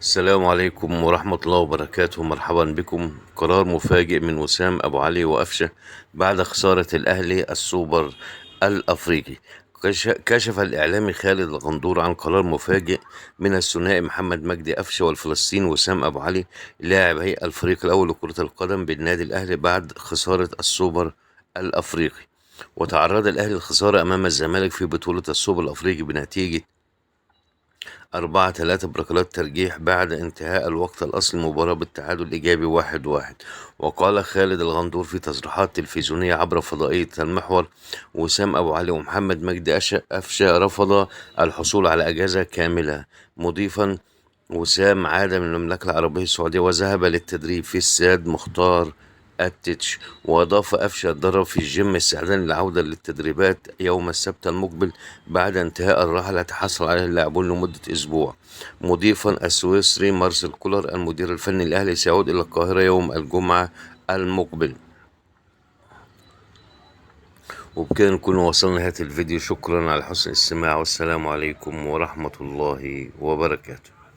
السلام عليكم ورحمة الله وبركاته. مرحبا بكم. قرار مفاجئ من وسام أبو علي وقفشة بعد خسارة الأهلي السوبر الأفريقي. كشف الإعلامي خالد الغندور عن قرار مفاجئ من الثنائي محمد مجدي قفشة والفلسطيني وسام أبو علي لاعبي الفريق الأول لكرة القدم بالنادي الأهلي بعد خسارة السوبر الأفريقي. وتعرض الأهلي للخسارة أمام الزمالك في بطولة السوبر الأفريقي بنتيجة 4-3 بركلات ترجيح بعد انتهاء الوقت الأصلي المباراة بالتعادل الإيجابي 1-1. وقال خالد الغندور في تصريحات تلفزيونية عبر فضائية المحور: وسام أبو علي ومحمد مجدي قفشة رفض الحصول على أجازة كاملة، مضيفا: وسام عاد من المملكة العربية السعودية وذهب للتدريب في استاد مختار التتش. وأضاف: قفشة اتدرب في الجيم استعدادا للعودة للتدريبات يوم السبت المقبل بعد انتهاء الراحة التي حصل عليها اللاعبون لمدة أسبوع، مضيفا: السويسري مارسيل كولر المدير الفني الأهلي سيعود إلى القاهرة يوم الجمعة المقبل. وبكده نكون وصلنا لنهاية الفيديو. شكرا على حسن الاستماع، والسلام عليكم ورحمة الله وبركاته.